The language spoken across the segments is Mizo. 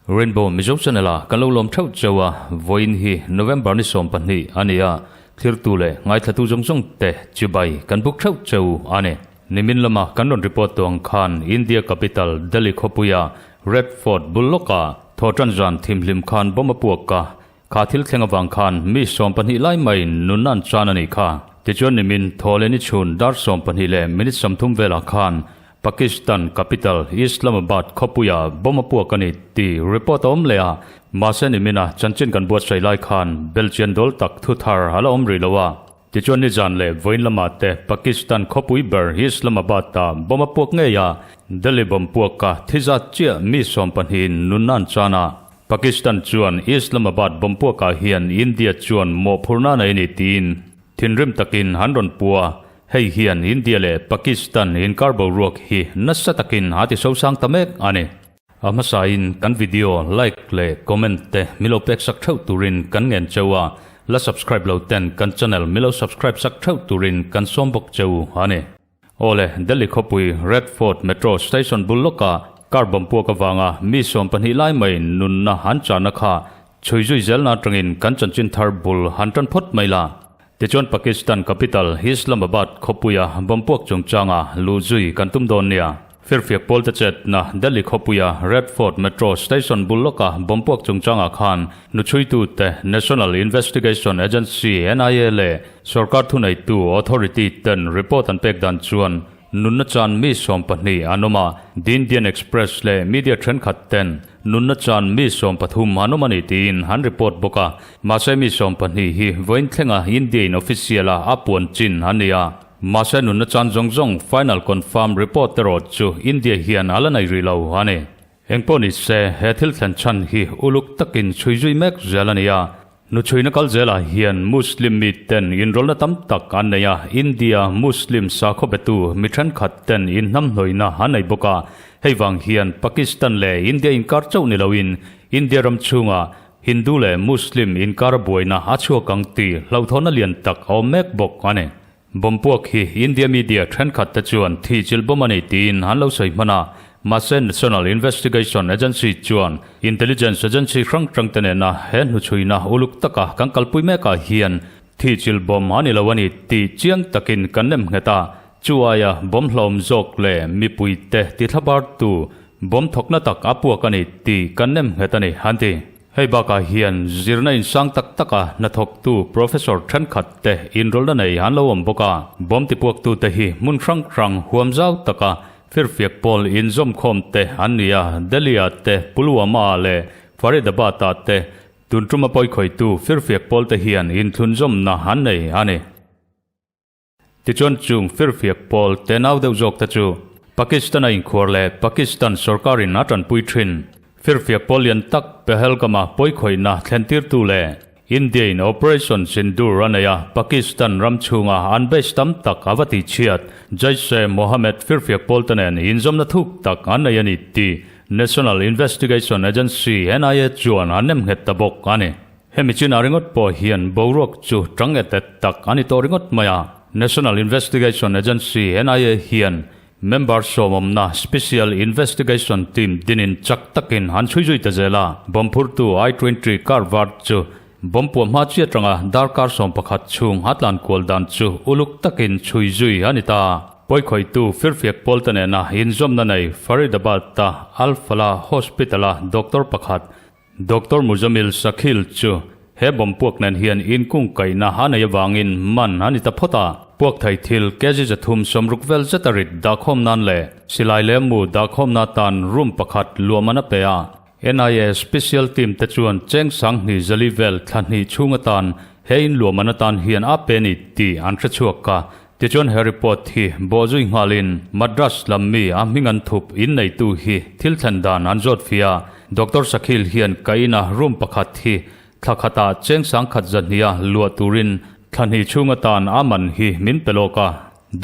Rainbow Mizo Channel a kan lo lawm theuh cheu a, vawiin hi November ni 12 a ni a, thirtu leh ngaithlatu zawng zawng te chibai kan buk theuh cheu a ni. Nimin lama kan rawn report tawh ang khan India capital Delhi khawpuia Red Fort bul lawkah thawhtan zan thimhlim khan bomb a puak a, Kha thil thleng avang khan mi 12 lai mai nunna an chan a nih kha. Tichuan nimin thaw leh ni chhun dar 12 leh minute 30 velah khan Pakistan capital Islamabad khawpuia bomb a puak a ni tih report a awm leh a, mahse nimina chanchin kan buatsaih lai khan belchian dawl tak thu thar a la awm rih lo a. Tichuan nizan leh vawiin lamah te Pakistan khawpui ber Islamabad-ah bomb a puak ngei a, Delhi bomb puaka thi zat chiah mi 12 in nunna an chan a. Pakistan chuan Islamabad bomb puakah hian India chuan mawhphurhna a nei a ni tiin thinrim takin an rawn pu a, hei hian India leh Pakistan inkar boruak hi nasa takin a ti sosang ta mek a ni. A hmasain kan video like leh comment te milo pek sak theuh turin kan ngen cheu a, la subscribe lo ten kan channel milo subscribe sak theuh turin kan sawm bawk cheu a ni. Awle, Delhi khawpui Red Fort Metro Station bul lawkah car bomb puak avanga mi 12 lai mai nunna han chahna kha chhui zui zelna atangin kan chanchin thar bul han tan phawt mai la. Tichuan Pakistan capital Islamabad khawpuia bomb puak chungchanga luh zui kan tum dawn nia. Firfiak pawl te chetna Delhi khawpuia Red Fort Metro Station bul lawka bomb puak chungchangah khan nuchhuitute National Investigation Agency, NIA, leh Sorkar thuneitu authority ten report an pek dan chuan nunna chan mi 12 an awm a, The Indian Express leh media thenkhat ten nunna chan mi 13 an awm a ni tiin an report bawk a, mahse mi 12 hi vawiin thlenga India in official a a puan chin an ni a, mahse nunna chan zawng zawng final confirm report erawh chu India hian a la nei rih lo a ni. Engpawh ni se he thil thlen chhan hi uluk takin chhui zui mek zel a ni a. Nuchhuina kal zelah hian Muslim mi ten inrawlna tam tak an nei a, India Muslim sakhaw betu mi thenkhat ten inhnamhnawihna an nei bawk a, hei vang hian Pakistan leh India inkar chauh ni loin India ram chhungah Hindu leh Muslim inkar buaina a chhuak ang tih hlauhthawnna lian tak a awm mek bawk a ni. Bomb puak hi India media thenkhat te chuan thi chilh bomb a ni tiin an lo sawi hman a, mahse National Investigation Agency chuan intelligence agency hrang hrang te nena he hnuchhuina uluk taka kan kalpui mekah hian thi chilh bomb a ni lo a ni tih chiang takin kan nem nghet a, chu aia bomb hlawm zawk leh mipui te tithlabartu bomb thawkna tak a puak a ni tih kan nem nghet a ni, an ti. Hei bakah hian zirna insang tak taka hnathawktu Professor thenkhat te inrawlna nei an lo awm bawk a, bomb tipuaktute hi hmun hrang hrang huam zau taka firfiak pawl inzawmkhawm te an ni a, Delhi-ah te, Pulwama-ah leh Faridabad-ah te tun tuma pawikhawitu firfiak pawl te hian inthlunzawmna an nei a ni. Tichuan chung firfiak pawl tenau deuh zawk te chu Pakistan a inkhuar leh Pakistan sorkarin a tanpui thin. Firfiak pawl lian tak Pahalgam-a pawikhawihna thlentirtu leh India in Operation Sindoor a nei a, Pakistan ram chhunga an base tam tak a va tihchhiat. Jaish-e-Mohammed firfiak pawl te nen inzawmna thuk tak an nei a ni tih National Investigation Agency, NIA, chuan an nemnghet ta bawk a ni. Hemi chinah ringawt pawh hian boruak chu tang et et tak a ni tawh ringawt mai a. National Investigation Agency, NIA, hian member sawmawmna Special Investigation Team dinin chak takin an chhui zui ta zel a. Bomb phurtu I-twenty car var chu bomb puah hma chi atanga darkar 11 chhung a tlan kual dan chu uluk takin chhui zui a ni ta. Pawikhawitu firfiak pawl te nena inzawmna nei Faridabad-a Al Falah Hospital-a doctor pakhat Doctor Muzamil Shakil chu he bomb puak nen hian inkung kaihna a nei avangin man a ni ta phawt a. Puak thei thil kg 360 vel zet a rit dahkhawm nan leh silai leh mu dahkhawmna atan room pakhat luahman a pe a. NIA special team te chuan cheng 2000 zali vel thla hnih chhung atan he in luahman atan hian a pe ni tih an hre chhuak a. Tichuan he report hi bawhzui nghalin Madras lam mi a hming an thup in neitu hi thil thlen dan an zawt fia. Doctor Sakhil hian ka ina room pakhat hi thla khatah cheng 10,000 zahnia luah turin thla hnih chhung atan a man hi min pe lawk a.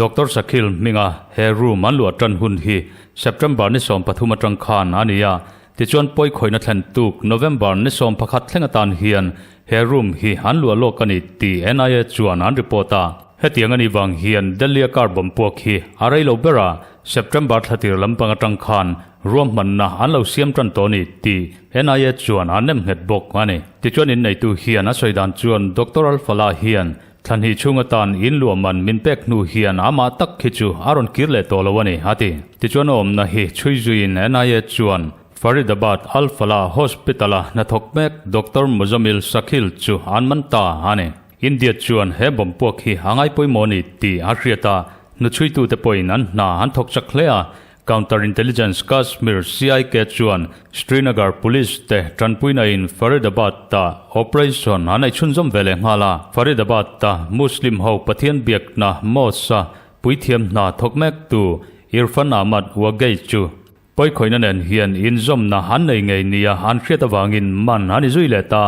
Doctor Sakhil hminga he room an luah tan hun hi September ni 13 atang khan a ni a. Tichuan pawikhawihna thlen tuk November ni 11 thleng atan hian. he room hi an luah lawk a ni tih NIA chuan an report a. Hetiang a nih vang hian Delhi-a car bomb puak hi a rei lo ber a, September thlatir lampang atang khan ruahmanna an lo siam tan tawh a ni tih NIA chuan an nem nghet bawk a ni. Tichuan inneitu hian a sawi dan chuan Doctor Al-Falah hian Thla hnih chhung atan in luahman min pek hnu hian amah tak khi chu a rawn kir leh tawh lo a ni, a ti. Tichuan a awmna hi chhui zuiin NIA chuan Faridabad Al Falah Hospital-a hnathawk mek Doctor Muzamil Shakil chu an man ta a ni. India chuan he bomb puak hi a ngai pawimawh a ni tih a hriat a, hnuchhuitute pawhin an hna an thawk chak hle a, Counter Intelligence Kashmir, CIK, chuan Srinagar Police te tanpuina in Faridabad-a operation an ei chhunzawm ve leh nghal a. Faridabad-a Muslim ho Pathian biakna mosque-a puithiam hna thawk mektu Irfan Ahmad Wagay chu pawikhawihna nen hian inzawmna an nei ngei nia an hriat avangin man a ni zui leh ta.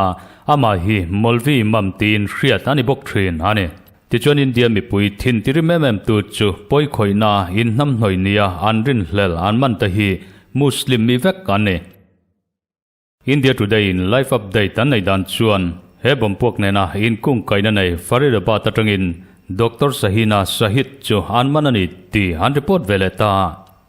Amah hi Molvi Imam tiin hriat a ni bawk thin a ni. Tichuan India mipui thin ti rim em em tu chu pawikhawihna inhnamhnawih nia an rinhlel an man te hi Muslim mi vek an ni. India Today in live update an neih dan chuan he bomb puak nena inkungkaihna nei Faridabad atangin Doctor Sahina Shahid chu an man a ni tih an report ve leh ta.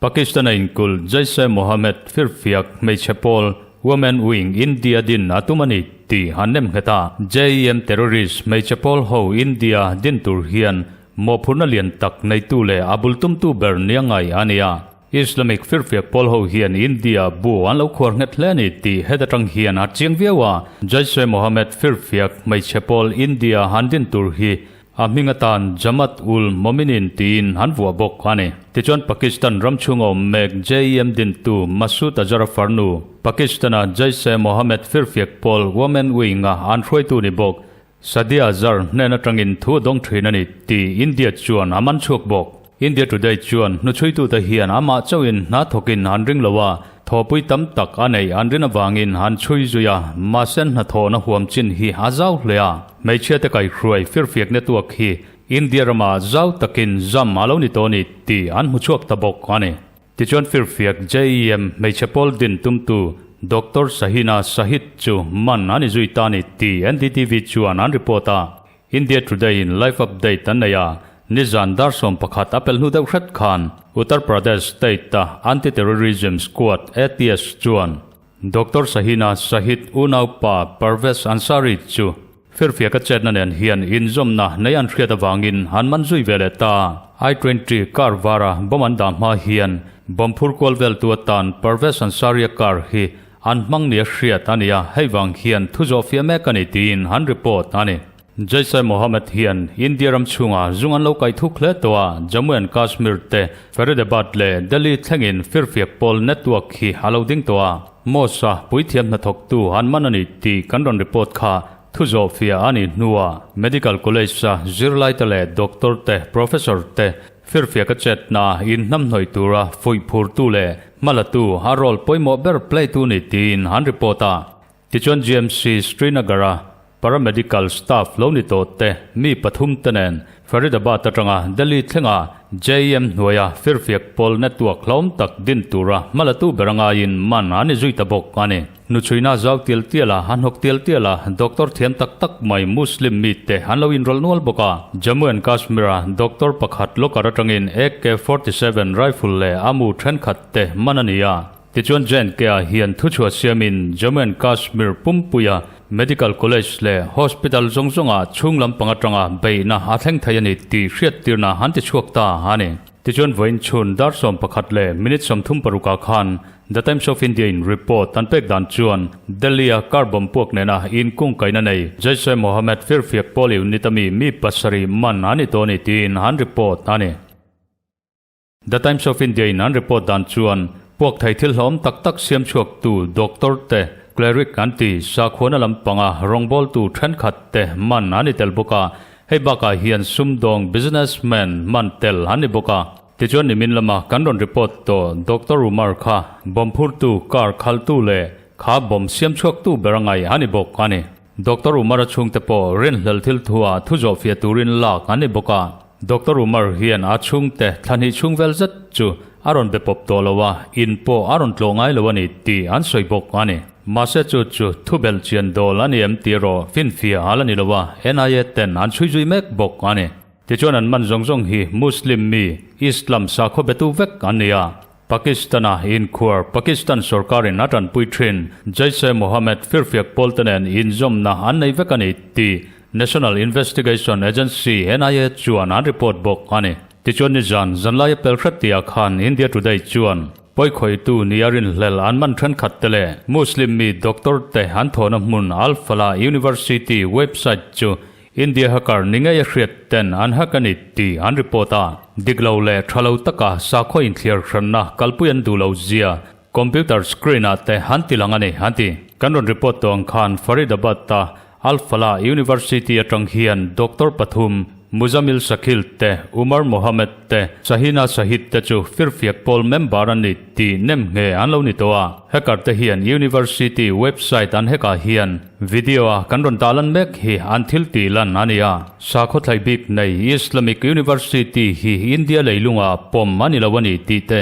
Pakistan-a inkul Jaish-e-Mohammed firfiak hmeichhe pawl Women Wing India din a tum a ni tih an nem nghet a. JEM terrorist hmeichhe pawl ho India din tur hian mawhphurhna lian tak neitu leh a bul tumtu ber nia ngai a ni a. Islamic firfiak pawl ho hian India bu an lo khuar nghet hle a ni tih het atang hian a chiang viau a. Jaish-e-Mohammed firfiak hmeichhe pawl India an din tur hi A hming atan Jamaat ul Mominin tiin an vuah bawk a ni. Tichuan Pakistan ram chhunga awm mek JEM dintu Masood Azhar-a farnu, Pakistan-a Jaish-e-Mohammed firfiak pawl Women Wing-a an hruaitu ni bawk, Sadia Azhar hnen atangin thu a dawng thin a ni tih India chuan a man chhuak bawk. India Today chuan hnuchhuitute hian amah chauhin hna thawkin an ring lo a, thawhpui tam tak a neih an rin avangin an chhui zui a, mahse an hnathawhna huam chin hi a zau hle a. Hmeichhiate kaihhruai firfiak network hi India ramah zau takin zam a lo ni tawh a ni tih an hmu chhuak ta bawk a ni. Tichuan firfiak JEM hmeichhe pawl din tumtu Doctor Sahina Shahid chu man a ni zui ta a ni tih NDTV chuan an report a. India Today in live update an nei a, nizan dar 11 a pel hnu deuh hret khan Uttar Pradesh state a Anti-Terrorism Squad, ATS, chuan Doctor Sahina Shahid unaupa Parvez Ansari chu firfiaka chetna nen hian inzawmna nei an hriat avangin an man zui ve leh ta. I-twenty car vara bomb an dah hma hian bomb phur kual veltu atan Parvez Ansari-a car hi An hmang nia hriat a ni a, hei vang hian thu zawh fiah mek a ni tiin an report a ni. Jaish-e-Mohammed hian India ram chhunga zung an lo kaih thuk hle tawh a, Jammu and Kashmir te, Faridabad leh Delhi thlengin firfiak pawl network hi a lo ding tawh a. Mosque-a puithiam hnathawktu an man a ni tih kan rawn report kha thu zawh fiah a nih hnuah Medical College-a zirlaite leh doctor te, professor te, Firfiak a chetna inhnamhnawih tura fuih phurtu leh hmalatu a role pawimawh ber play tu ni tiin an report a. Tichuan GMC Srinagar-a paramedical staff lo ni tawh te mi pathum te nen Faridabad atanga Delhi thlenga JEM hnuaia firfiak pawl network hlawm tak din tura hmalatu ber a ngaiin man an ni zui ta bawk a ni. Hnuchhuina zau tial tial a, a hnawk tial tial a, doctor thiam tak tak mai Muslim mite an lo inrawlh nual bawk a. Jammu and Kashmir-a doctor pakhat locker atangin AK 47 rifle leh a mu thenkhat te man a ni a. Tichuan J&K-ah hian thuchhuah siamin Jammu and Kashmir pumpuia medical college leh hospital zawng zawngah chhung lampang atanga beihna a thleng thei a ni tih hriattirna an ti chhuak ta a ni. Tichuan vawiin chhun dar 11 leh minute 36 ah khan The Times of India in report an pek dan chuan Delhi-a car bomb puak nena inkungkaihna nei Jaish-e-Mohammed firfiak pawl unit ami mi pasarih man an ni tawh a ni tiin an report a ni. The Times of India in an report dan chuan puak thei thil hlawm tak tak siam chhuaktu doctor te, cleric an ti, sakhuana lampanga rawngbawltu thenkhat te man an ni tel bawk a, Hei bakah hian sumdawng, businessman, man tel an ni bawk a. Tichuan nimin lama kan rawn report tawh Doctor Umar kha bomb phurtu, car khaltu leh kha bomb siam chhuaktu ber a ngai a ni bawk a ni. Doctor Umar-a chhungte pawh rinhlel thil thuah thu zawh fiah turin lak an ni bawk a. Doctor Umar hian a chhungte thla hnih chhung vel zet chu a rawn be pawp tawh lo a, in pawh a rawn tlawh ngai lo a ni tih an sawi bawk a ni. Mahse chu chu thu belhchian dawl a ni em tih erawh finfiah a la ni lo a, NIA ten an chhui zui mek bawk a ni. Tichuan an man zawng zawng hi Muslim mi, Islam sakhaw betu vek an ni a. Pakistan-a inkhuar Pakistan sorkarin a tanpui thin Jaish-e-Mohammed firfiak pawlte nen inzawmna an nei vek a ni tih National Investigation Agency, NIA, chuan an report bawk a ni. Tichuan nizan zanlaia pel hret tihah khan India Today chuan pawikhawihtu nia rinhlel an man thenkhat te leh Muslim mi doctor te an thawhna hmun Al Falah University website chu India hacker ni ngei a hriat ten an hack a ni tih an report a. Dik lo leh tha lo taka sakhaw inthliar hranna kalpui an duh lo zia computer screen ah te an ti lang a ni, an ti. Kan rawn report tawh ang khan Faridabad-a Al Falah University atang hian doctor pathum, Muzamil Shakil te, Umar Mohammed te, Shahina Shahid te chu firfiak pawl member an ni tih nem nge an lo ni tawh a. Hacker te hian University website an hack ah hian video a kan rawn dah lan mek hi an thil tih lan a ni a. Sakhaw thlai bik nei Islamic University hi India leilungah pawm a ni lo a ni tih te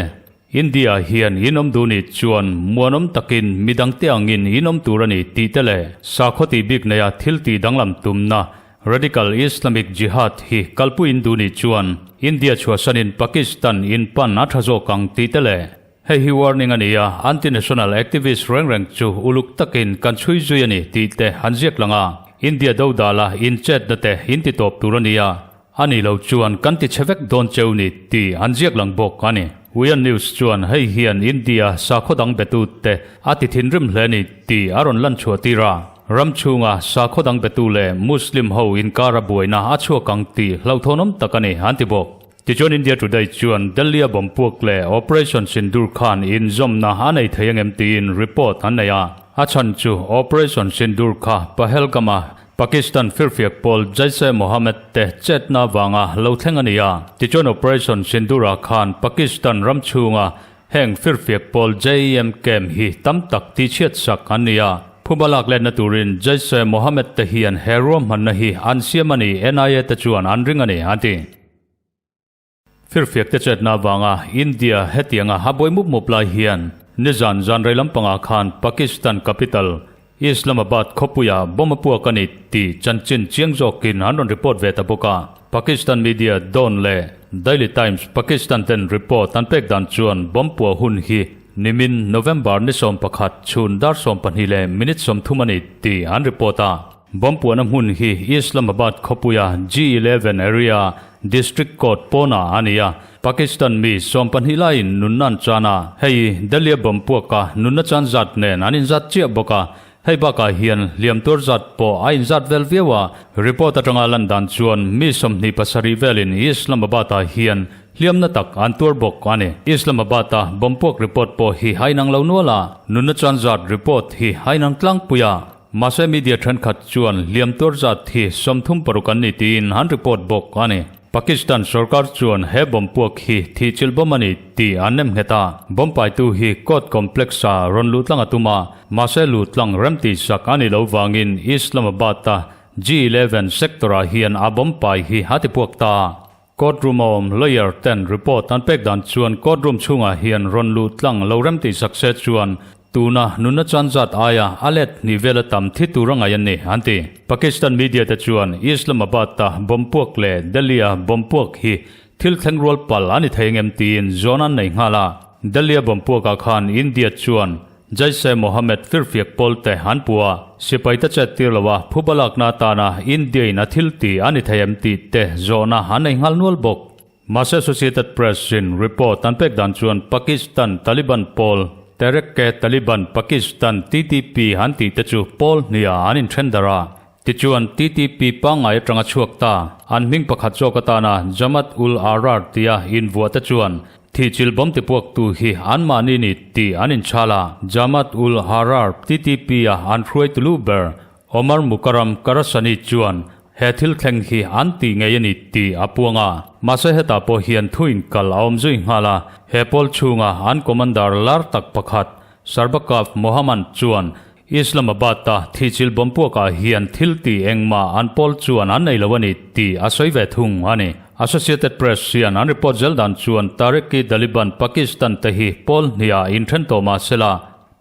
India hian in awm duh nih chuan muanawm takin midangte angin in awm tur a ni tih te leh sakhaw tih bik neia thil tih danglam tumna Radical Islamic Jihad hi kalpui in duh nih chuan India chhuahsanin Pakistan in pan a tha zawk ang tih te leh hei hi warning a ni a, anti-national activist reng reng chu uluk takin kan chhui zui a ni tih te an ziak lang a, India dodala inchetna te in ti tawp tur a ni a. A nih lo chuan kan ti chhe vek dawn cheu ni tih an ziak lang bawk a ni. Uian News chuan hei hian India sakhaw dang betute a ti thinrim hle ni tih a rawn lan chhuah tir a. Ram chhunga sakhaw dang betu leh Muslim ho inkara buaina a chhuak ang tih hlauhthawnawm tak a ni an ti bawk. Tichuan India Today chuan Delhi-a bomb puak leh Operation Sindoor khan inzawmna a nei thei angem tiin report an nei a. A chhan chu Operation Sindoor kha Pahalgam-a Pakistan firfiak pawl Jaish-e-Mohammed te chetna vanga lo thleng a ni a. Tichuan Operation Sindoor-ah khan Pakistan ram chhunga heng firfiak pawl JEM camp hi tam tak tihchhiat sak an ni a. Phuba lak letna turin Jaish-e-Mohammed te hian he ruahmanna hi an siam a ni NIA te chuan an ring a ni, an ti. Firfiak te chetna avanga India hetianga a buai mup mup lai hian nizan zan rei lampangah khan Pakistan capital Islamabad khawpuia bomb a puak a ni tih chanchin chiang zawkin an rawn report ve ta bawk a. Pakistan media Dawn leh Daily Times Pakistan ten report an pek dan chuan bomb puah hun hi nimin November ni 11 chhun dar 12 leh minute 30 a ni tih an report a. Bomb puahna hmun hi Islamabad khawpuia G-eleven area District Court pawnah a ni a, Pakistan mi 12 laiin nunna an chan a, hei Delhi-a bomb puaka nunna chan zat nen an inzat chiah bawk a, hei bakah hian hliam tuar zat pawh a inzat vel viau a, report atanga lan dan chuan mi 27 velin Islamabad-ah hian hliamna tak an tuar bawk a ni. Islamabad-a bomb puak report pawh hi a inang lo nual a, nunna chan zat report hi a inang tlangpui a. Mahse media thenkhat chuan hliam tuar zat hi 36 an ni tiin an report bawk a ni. Pakistan sorkar chuan he bomb puak hi thih chilh bomb a ni tih an nem nghet a. Bomb paitu hi court complex-a rawn luh tlang a tum a, mahse luh tlang rem tih sak a nih loh vangin Islamabad-a G-eleven sector-ah hian a bomb pai hi a ti puak ta. Court room a awm lawyer ten report an pek dan chuan court room chhungah hian rawn luh tlang lo rem tih sak se chuan tuna nunna chan zat aia a let hnih vela tam thi tur a ngaih an ni, an ti. Pakistan media te chuan Islamabad-a bomb puak leh Delhi-a bomb puak hi thil thleng rual pal a ni thei ngem tiin zawn an nei nghal a. Delhi-a bomb puakah khan India chuan Jaish-e-Mohammed firfiak pawlte an pu a, sipaite chet tir lo a, phuba lakna atana India-in a thil ti a ni thei em tih te zawhna an nei nghal nual bawk. Mahse Associated Press-in report an pek dan chuan Pakistan Taliban pawl Tehreek-e-Taliban Pakistan, TTP, an tih te chu pawl hniah an inthen darh a, tichuan TTP pangngai atanga chhuak ta an hming pakhat zawk atana Jamaat-ul-Ahrar tia invuah te chuan Thih chil bawm tipuaktu hi anmahni ni tih an inchhal a, Jamaat-ul-Ahrar TTP-a an hruaitu lu ber Omar Mukarram Karasani chuan he thil thleng hi an tih ngei a ni tih a puang a. Mahse hetah pawh hian thu inkal a awm zui nghal a, he pawl chhunga an commander lar tak pakhat Sarbakaf Mohammad chuan Islamabad-a thihchilh bomb puakah hian thil tih engmah an pawl chuan an nei lo a ni tih a sawi ve thung a ni. Associated Press hian an report zel dan chuan Tehreek-e-Taliban Pakistan te hi pawl hniah inthen tawh mah sela.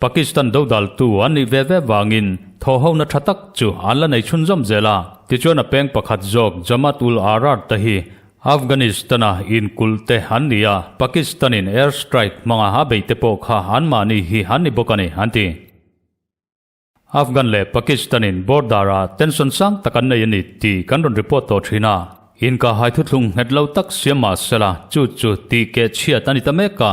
Pakistan dodaltu an nih ve ve vangin thawhhona tha tak chu an la nei chhunzawm zel a. Tichuan a peng pakhat zawk Jamaat-ul-Ahrar te hi Afghanistan-a inkulh te an ni a, Pakistan-in air strike hmanga a beih te pawh kha anmahni hi an ni bawk a ni, an ti. Afghan leh Pakistan-in border-ah tension sang tak an nei a ni tih kan rawn report tawh thin a. Inkahhai thuthlung nghet lo tak siam mah sela chu chu tih keh chhiat a ni ta mek a.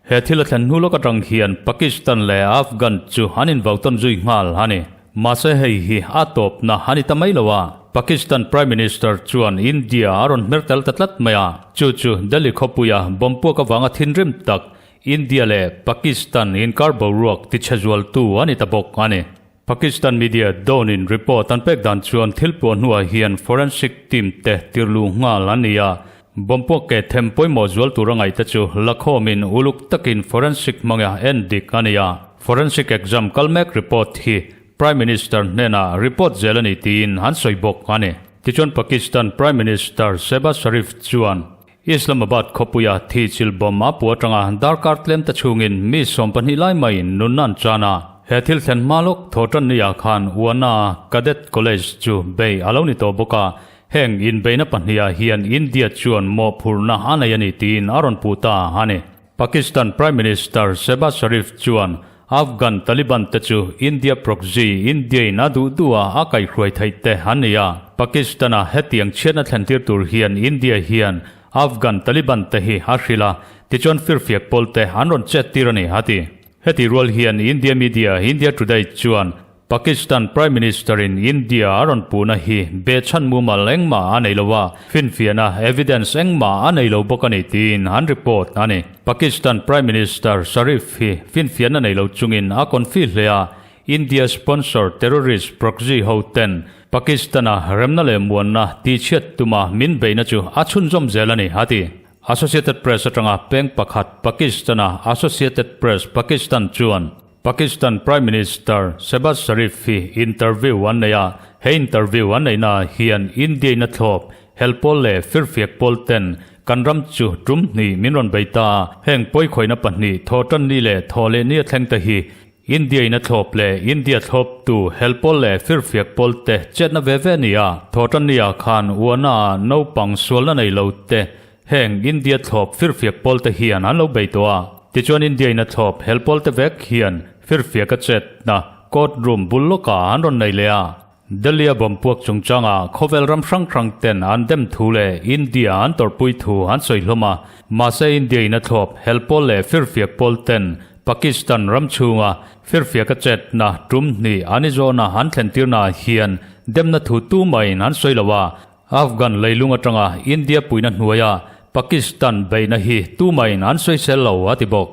He thil a thlen hnu lawk atang hian Pakistan leh Afghan chu an invau tawn zui nghal a ni. Mahse hei hi a tawpna a ni ta mai lo a. Pakistan Prime Minister chuan India a rawn hmer tel ta tlat mai a. Chu chu Delhi khawpuia bomb puak avanga thinrim tak India leh Pakistan inkar boruak tichhe zualtu a ni ta bawk a ni. Pakistan media Dawn-in report an pek dan chuan thil puah hnuah hian forensic team te tirluh nghal an ni a, bomb puak ke them pawimawh zual tur a ngaihte chu lakhawmin uluk takin forensic hmanga en dik a ni a. Forensic exam kal mek report hi Prime Minister hnenah report zel a ni tiin an sawi bawk a ni. Tichuan Pakistan Prime Minister Shehbaz Sharif chuan Islamabad khawpuia thi chil bomb a pu atanga darkar tlem te chhungin mi 12 lai maiin nunna an chan a. He thil thlen hma lawk thawhtan niah khan Wana Cadet College chu bei a lo ni tawh bawk a, heng inbeihna pahniha hian India chuan mawhphurhna a nei a ni tiin a rawn puh ta a ni. Pakistan Prime Minister Shehbaz Sharif chuan Afghan Taliban te chu India proxy, India in a duh duh a a kaihhruai theih te an ni a. Pakistan a hetiang chhiatna thlentir tur hian India hian Afghan Taliban te hi a hrilh a, tichuan firfiak pawl te an rawn chet tir a ni, a ti. Heti rual hian India media India Today chuan Pakistan Prime Minister in India a rawn puhna hi behchhan mumal engmah a nei lo a, finfiahna, evidence, engmah a nei lo bawk a ni tiin an report a ni. Pakistan Prime Minister Sharif hi finfiahna nei lo chungin a confi hle a, India sponsor terrorist proxy ho ten Pakistan-a remna leh muanna tihchhiat tuma min beihna chu a chhunzawm zel a ni, a ti. Associated Press atanga peng pakhat Pakistan-a Associated Press Pakistan chuan Pakistan Prime Minister Shehbaz Sharif hi interview an nei a, he interview an neihnaah hian India-in a thlawp, hel pawl leh firfiak pawl ten kan ram chu tum hnih min rawn bei ta a, heng pawikhawihna pahnih thawhtan ni leh thawh leh ni a thleng te hi India-in a thlawp leh India thlawptu hel pawl leh firfiak pawl te chetna ve ve a ni a, thawhtan ni-ah khan uana-ah naupang sualna nei lo te Heng India thlawp firfiak pawlte hian an lo bei tawh a, tichuan India in a thlawp hel pawlte vek hian firfiak a chetna court room bul lawkah an rawn nei leh a. Delhi a bomb puak chungchangah khawvel ram hrang hrang ten an dem thu leh India an tawrhpui thu an sawi hlawm a, mahse India in a thlawp hel pawl leh firfiak pawl ten Pakistan ram chhunga firfiak a chetna tum hnih an i zawna an thlentirnaah hian demna thu tumah in an sawi lo a, Afghan leilung atanga India puihna hnuaia Pakistan beihna hi tumahin an sawisel lo a ti bawk.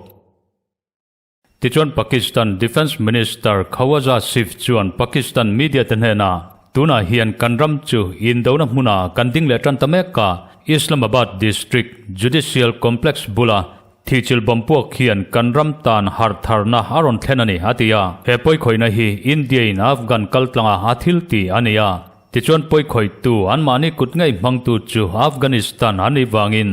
Tichuan Pakistan Defence Minister Khawaja Asif chuan Pakistan media te hnenah, Tunah hian kan ram chu indona hmunah kan ding leh tan ta mek a, Islamabad District Judicial Complex bula Thihchilh bomb puak hian kan ram tan harh tharna a rawn thlen a ni, a ti a. He pawikhawihna hi India-in Afghan kaltlanga a thil tih a ni a. Tichuan pawikhawihtu anmahni kut ngei hmangtu chu Afghanistan an nih vangin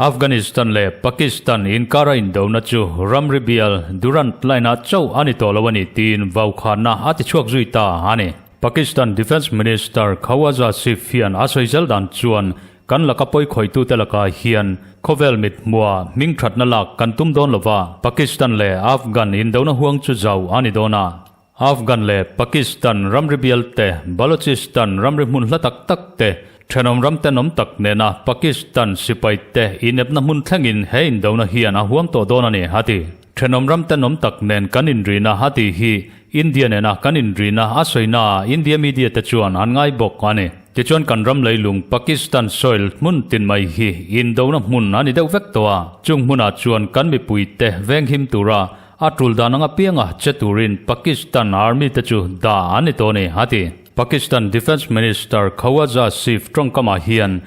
Afghanistan leh Pakistan inkara indona chu ramri bial Durand Line-ah chauh a ni tawh lo a ni tiin vaukhanna a tichhuak zui ta a ni. Pakistan Defence Minister Khawaja Asif hian a sawi zel dan chuan Kan laka pawikhawitute lakah hian khawvel mit hmuah hming thatna lak kan tum dawn lova, Pakistan leh Afghan indona huang chu zau a ni dawn a. Afghan leh Pakistan ramri bial te, Balochistan ramri hmun hla tak tak te, thenawm ram tenawm tak nena Pakistan sipai te inepna hmun thlengin he indona hian a huam tawh dawn a ni, a ti. Thenawm ram tenawm tak nen kan inrina a tih hi India nena kan inrina a sawinaah India media te chuan an ngai bawk a ni. Tichuan kan ram leilung Pakistan soil hmun tin mai hi indona hmun a ni deuh vek tawh a, chung hmunah chuan kan mipuite venghim tura a tul dan anga pianga che turin Pakistan army te chu dah an ni tawh a ni, a ti. Pakistan Defence Minister Khawaja Asif tawngkamah hian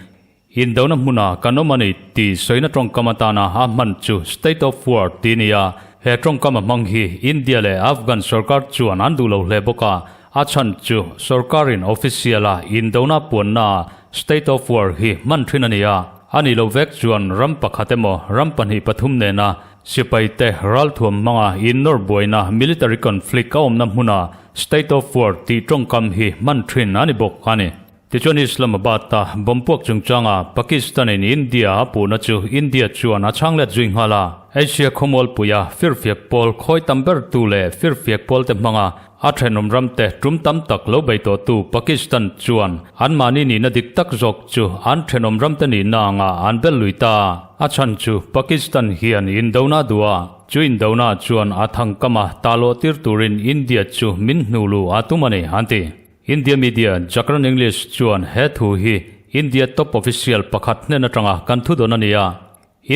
Indona hmuna kan awm a ni tih sawina tawngkam atana a hman chu State of War tih a ni a, he tawngkam a hmang hi India leh Afghan sorkar chuan an duh lo hle bawk a, a chhan chu sorkarin official-a indona puannaah State of War hi hman thin a ni a, a nih loh vek chuan ram pakhat emaw ram pahnih pathum nena. Sipaite ralthuam hmanga innawr buaina military conflict a awmna hmuna state of war tih tawngkam hi hman thin a ni bawk a ni. Tichuan Islamabad-a bomb puak chungchanga Pakistan-in India a puhna chu India chuan a chhang let zui nghal a. Asia khawmualpuia firfiak pawl khawi tam bertu leh firfiak pawlte hmanga A thenawm ramte tum tam tak lo bei tawhtu Pakistan chuan anmahni nihna dik tak zawk chu an thenawm ramte nihna anga an bel lui ta. A chhan chu Pakistan hian indona a duh a, chu indona chuan a thangkama talawh tir turin India chu min hnu lu a tum a ni, an ti. India media Jagran English chuan he thu hi India top official pakhat hnen atanga kan thudawn a ni a.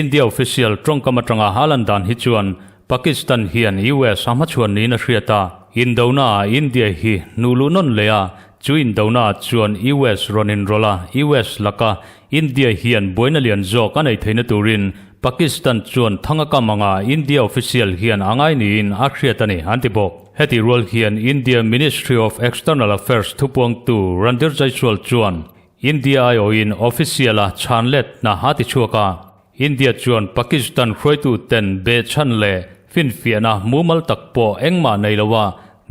India official tawngkam atanga a lan dan hi chuan Pakistan hian US a hmachhuan niin a hriat a, indona ah India hi hnuh luh nawn leh a, chu indona ah chuan US rawn inrawlh a, US laka India hian buaina lian zawk a nei theihna turin Pakistan chuan thang a kam anga India official hian a ngai niin a hriat a ni, an ti bawk. Hetih rual hian India Ministry of External Affairs thupuangtu Randhir Jaiswal chuan India aiawhin official-a chhan letna a ti chhuak a, India chuan Pakistan hruaituten behchhan leh finfiahna mumal tak pawh engmah nei loa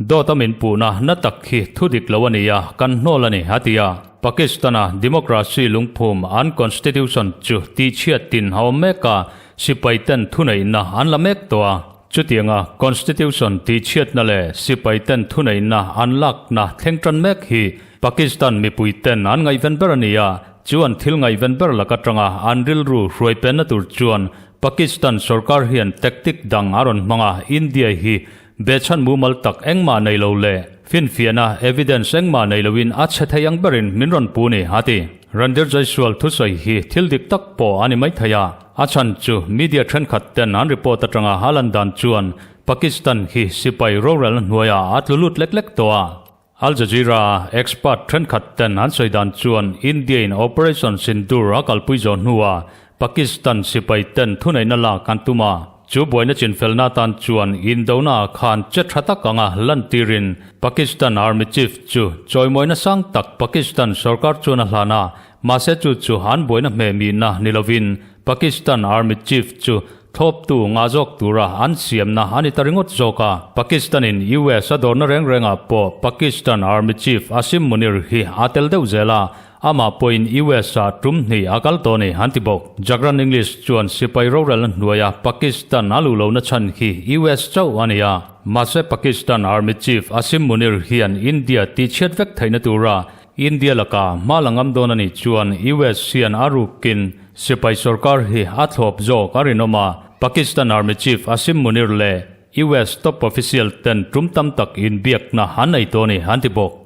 dawt a min puhna na tak hi thu dik lo a ni a, kan hnawl a ni, a ti a. Pakistan-a democracy lungphum an constitution chu tihchhiatin a awm mek a, sipaiten thuneihna an la mek tawh a. Chutianga Constitution tihchhiatna leh sipaiten thuneihna an lakna thleng tan mek hi Pakistan mipuiten an ngaihven ber a ni a, chu an thil ngaihven ber lak atanga an rilru hruai penna tur chuan Pakistan sorkar hian tactic dang a rawn hmang a, India hi behchhan mumal tak engmah nei lo leh finfiahna evidence engmah nei loin a chhe thei ang berin min rawn pu ni, a ti. Randhir Jaiswal thusawi hi thil dik tak pawh a ni maithei a. A chhan chu media thenkhat ten an report atanga a lan dan chuan Pakistan hi sipai rorelna hnuaiah a tlu lut lek lek tawh a. Al Jazeera a expert thenkhat ten an sawi dan chuan India in Operation Sindoor a kalpui zawh hnuah Pakistan sipai ten thuneihna lak an tum a. Chu buaina chinfelna atan chuan indona ah khan che tha tak anga lantirin Pakistan Army Chief chu chawimawina sang tak Pakistan sorkar chuan a hlan a. Mahse chu chu an buaina hmehmihna ni lovin Pakistan Army Chief chu thlawptu ngah zawk tura an siamna a ni ta ringawt zawk a. Pakistan-in US a dawrna reng rengah pawh Pakistan Army Chief Asim Munir hi a tel deuh zel a, amah pawhin US-ah tum hnih a kal tawh a ni, an ti bawk. Jagran English chuan sipai rorelna hnuaia Pakistan a luh lohna chhan hi US chauh a ni a. Mahse Pakistan Army Chief Asim Munir hian India tihchhiat vek theihna tura India laka hma la ngam dawn a nih chuan US hian a rukin sipai sorkar hi a thlawp zawk a rinawm a, Pakistan Army Chief Asim Munir leh US top official ten tum tam tak inbiakna an nei tawh a ni, an ti bawk.